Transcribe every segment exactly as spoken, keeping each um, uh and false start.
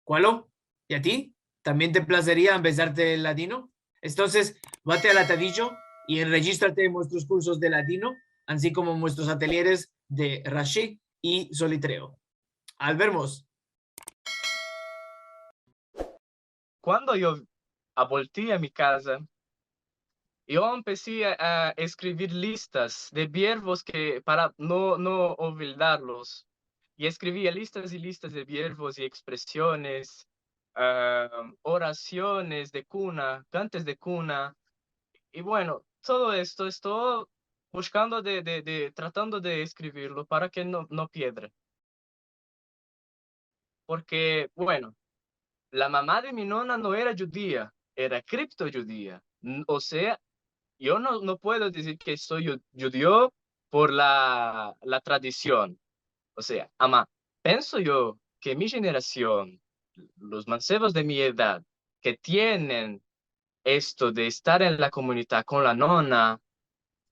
Kualo? I a ti? Tambien te plazeria ambezarte el ladino? Entonses, vate al atadijo i enrejistrate en muestros kursos de ladino, ansi komo en muestros atelyeres de Rashi i Solitreo. Al vermos! Kuando yo abolti a mi kaza, yo empesi a, a eskrivir listas de biervos ke, para no, no olvidarlos. I eskrivia listas i listas de biervos i ekspresiones, ah, orasiones de kuna, kantos de kuna. I bueno, todo esto, esto bushkando de, de, de, tratando de eskrivirlo para ke no, no piedra. Porke, bueno, la mama de mi nona no era djudia, era kripto-djudia. N-, o sea, yo no, no puedo dizir ke so dju-, djudio por la, la tradision. O sea, ama, penso yo ke mi jenerasion, los mansevos de mi edad, ke tienen esto de estar en la komunidad kon la nona,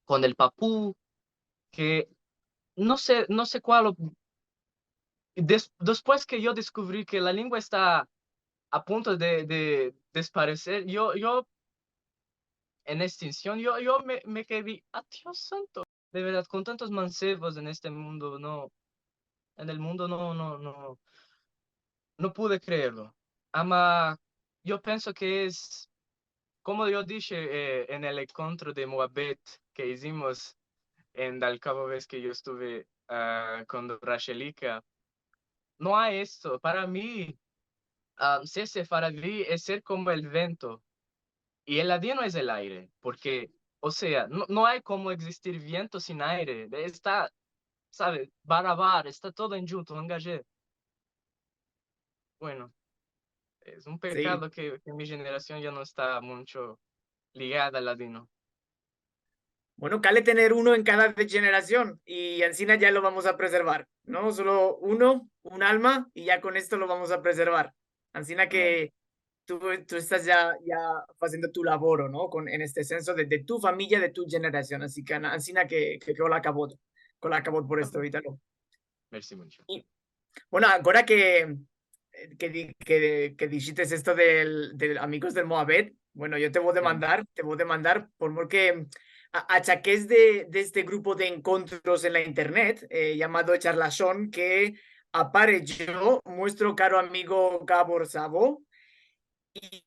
kon el papu, ke no se, no se kualo, des-, despues ke yo deskuvri ke la lengua esta a punto de, de despareser, yo, yo, en ekstinsion, yo, yo me, me kedi, "A Dios santo, de verdad, kon tantos mansevos en este mundo, no, en el mundo, no, no, no, no pude kreerlo." Ama, yo penso ke es, komo yo dishe, eh, en el enkontro de muabet ke izimos en la ultima vez ke yo estuve, ah, kon Rashelika, no ay esto. Para mi, ah, ser sefaradi es ser komo el vento, i el ladino es el aire, porke, o sea, no, no ay komo egzistir viento sin aire, esta, save, barabar, esta todo endjunto, angaje. Bueno, es un pekado ke, ke mi jenerasion ya no esta muncho ligada al ladino. Bueno, kale tener uno en kada de-, jenerasion, i ansina ya lo vamos a prezervar, no? Solo uno, un alma, i ya kon esto lo vamos a prezervar. Ansina ke tu, tu estas ya, ya aziendo tu lavoro, no? Kon, en este senso de, de tu famiya, de tu jenerasion. Ansi ke, ansina ke, ke, ke kol akavod, kol akavod por esto, Italo. Mersi muncho. I, bueno, agora ke, ke di-, ke, ke dishites esto del, del amigos del muabet, bueno, yo te vo a demandar, te vo a demandar, por mor ke a, a travez de, de este grupo de enkontros en la internet, eh, yamado Charlashon, ke aparejo muestro karo amigo Gabor Szabo, i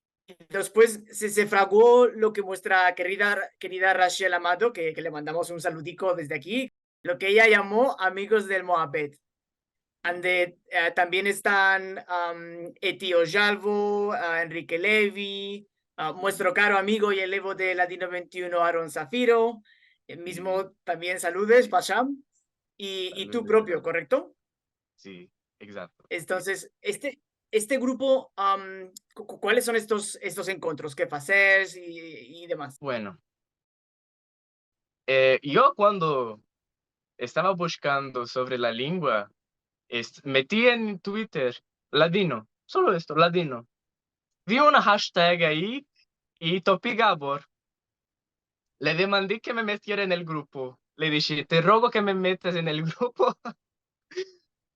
despues se, se fraguo lo ke muestra kerida, kerida Rachel Amado, ke, ke le mandamos un saludiko desde aki, lo ke eya yamo Amigos del Muabet. Ande, eh, tambien estan, am, Eti Ojalvo, ah, Enrique Levy, ah, muestro karo amigo i elevo de Ladino vente i uno, Aaron Safiro, el mizmo tambien saludes, Pasham, i, i tu propio, korekto? Si, egzakto. Entonses, este, este grupo, am, ku-, ku-, kuales son estos, estos enkontros? Ke fases i, i demas? Bueno, eh, yo kuando estava bushkando sovre la lengua, est-, meti en Twitter ladino, solo esto, ladino. Vi una hashtag ayi i topi Gabor. Le demandi ke me metiera en el grupo. Le dishe, "Te rogo ke me metas en el grupo."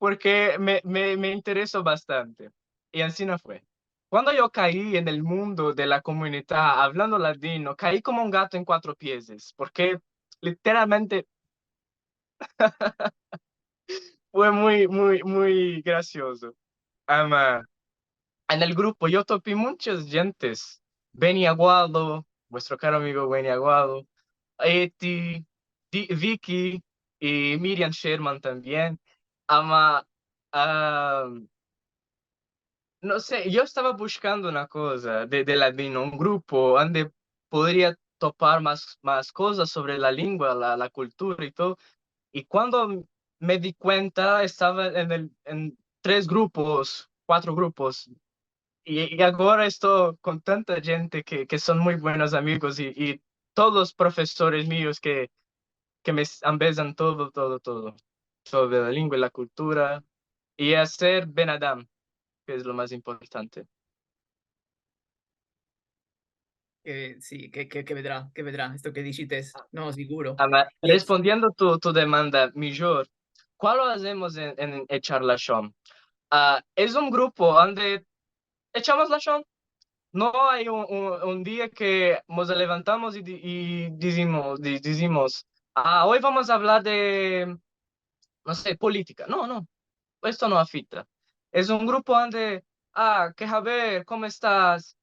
Porke me, me, me intereso bastante. I ansina fue. Kuando yo kayi en el mundo de la komunidad avlando ladino, kayi komo un gato en kuatro piezes, porke literalmente fue muy, muy, muy grasiozo. Ama, en el grupo yo topi munchas djentes. Benny Aguado, muestro karo amigo Benny Aguado, Eti, Vi-, Vicky i Miriam Sherman tambien. Ama, ah, no se, yo estava bushkando una koza de, de ladino, un grupo ande poderia topar mas, mas kozas sovre la lengua, la, la kultura i todo. I kuando me di kuenta, estava en el, en tres grupos, kuatro grupos. I, i agora esto kon tanta djente ke, ke son muy buenos amigos i, i todos los profesores mios ke, ke me s-, ambezan todo, todo, todo. Sovre la lengua i la kultura. I a ser ben adam, ke es lo mas importante. Ke, si, ke, ke, ke vedra, ke vedra, esto ke dishites. No, siguro. Ama, i respondiendo tu, tu demanda, mijor, kualo azemos en, en, en Echar Lashon? Ah, es un grupo ande echamos lashon. No ay un, un, un dia ke mos levantamos i di-, i dizimos, di-, dizimos, "Ah, oy vamos a avlar de, no se, politika." No, no, esto no afekta. Es un grupo ande, "Ah, ke haber, komo estas?"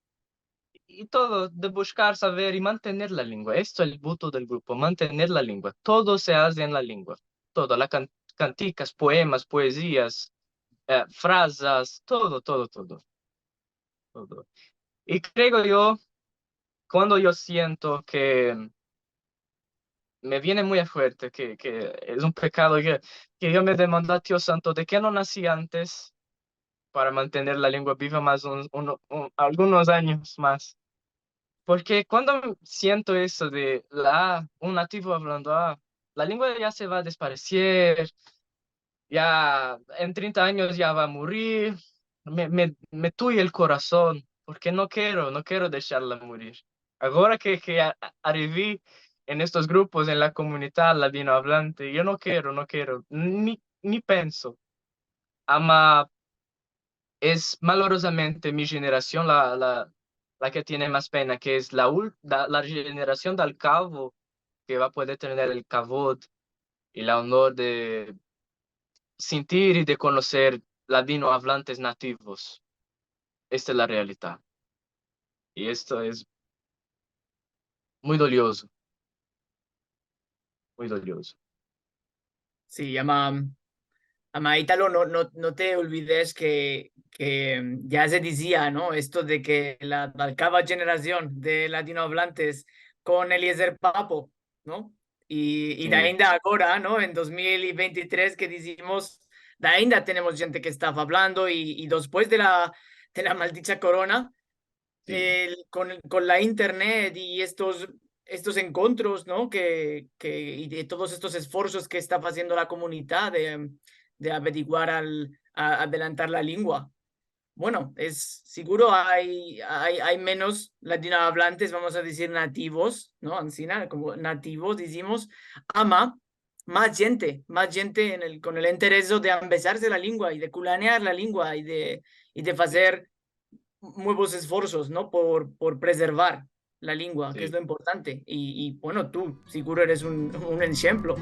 I todo de bushkar saver i mantener la lengua. Esto es el buto del grupo, mantener la lengua. Todo se aze en la lengua. Todo, la kan-, kantikas, poemas, poezias, eh, frazas, todo, todo, todo. Todo. I kreo yo, kuando yo siento ke me viene muy a fuerte, ke, ke es un pekado ke, ke yo me demando a Dios Santo, de ke no nasi antes para mantener la lengua biva mas un, un, un, algunos anyos mas? Porke kuando siento esto de la, un nativo avlando, "Ah, la lengua ya se va a despareser, ya en trinta anyos ya va a murir", me, me, me tuye el korason, porke no kero, no kero desharla murir. Agora ke, ke a-, a-, arivi en estos grupos, en la komunidad ladinoavlante, yo no kero, no kero, ni, ni penso. Ama es malorozamente mi jenerasion la, la, la ke tiene mas pena, ke es la ul-, la, la jenerasion dal kavo ke va a poder tener el kavod i la onor de sintir i de konoser ladinoavlantes nativos. Esta es la realidad. I esto es muy doliozo. Muy doliozo. Si, ama, ama Italo, no, no, no te olvides ke, ke ya se dizia, no? Esto de ke la, la okava jenerasion de ladinoavlantes kon Eliezer Papo, no? I, i de ainda agora, no? En dos mil i vente i tres ke dizimos, de ainda tenemos djente ke esta avlando i, i despues de la, de la maldicha korona, el, kon, kon la internet i estos, estos enkontros, no? Ke, ke, i de todos estos esforsos ke esta aziendo la komunidad de, de averiguar al, a, adelantar la lengua. Bueno, es siguro ay, ay, ay menos ladinoavlantes, vamos a dizir nativos, no? Ansina, komo nativos dizimos, ama mas djente, mas djente en el, kon el intereso de ambezarse la lengua i de kulanear la lengua i de, i de azer muevos esforsos, no? Por, por prezervar la lengua, ke es lo importante. I, i, bueno, tu siguro eres un, un enshemplo.